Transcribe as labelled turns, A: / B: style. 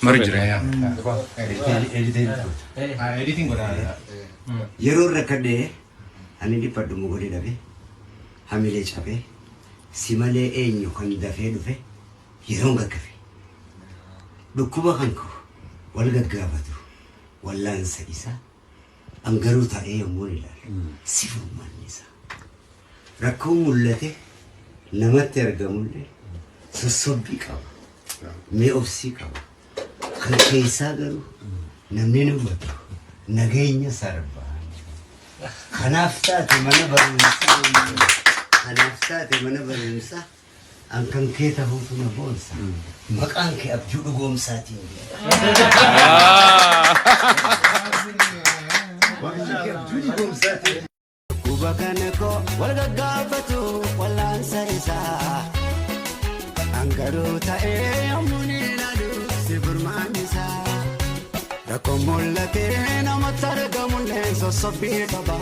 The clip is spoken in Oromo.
A: Mari jira yaa.
B: Editing godhaa.
C: Yeroo rakkadhee ani dhiphadhu mogolee dhabe, hamilee cabee, si malee eenyu kan dafee dhufe yeroon gaggafe. Dhukkuba kan koo wal gaggaafatu wallaansa isaa an garuu taa'ee yommuu ilaalu si furmaanni isaa. Rakkoon mul'ate namatti argamullee sossobbii qaba. Mee obsii qaba. Kan keessaa garuu namni ni hubatu nageenya sarbaa. Kanaaf taate mana barumsaa. Kanaaf taate mana barumsaa. An kan kee tahuutu na boonsa. Maqaan kee abjuu dhugoomsaatiin jedha. Maqaan kee abjuu dhugoomsaatiin. Dhukkuba kana koo wal gaggaafatu wallaansa isaa. An garuu ta'ee yommuu ni ilaalu si furmaanni isaa. Rakkoon mul'atee namatti argamullee sossobbii qaba.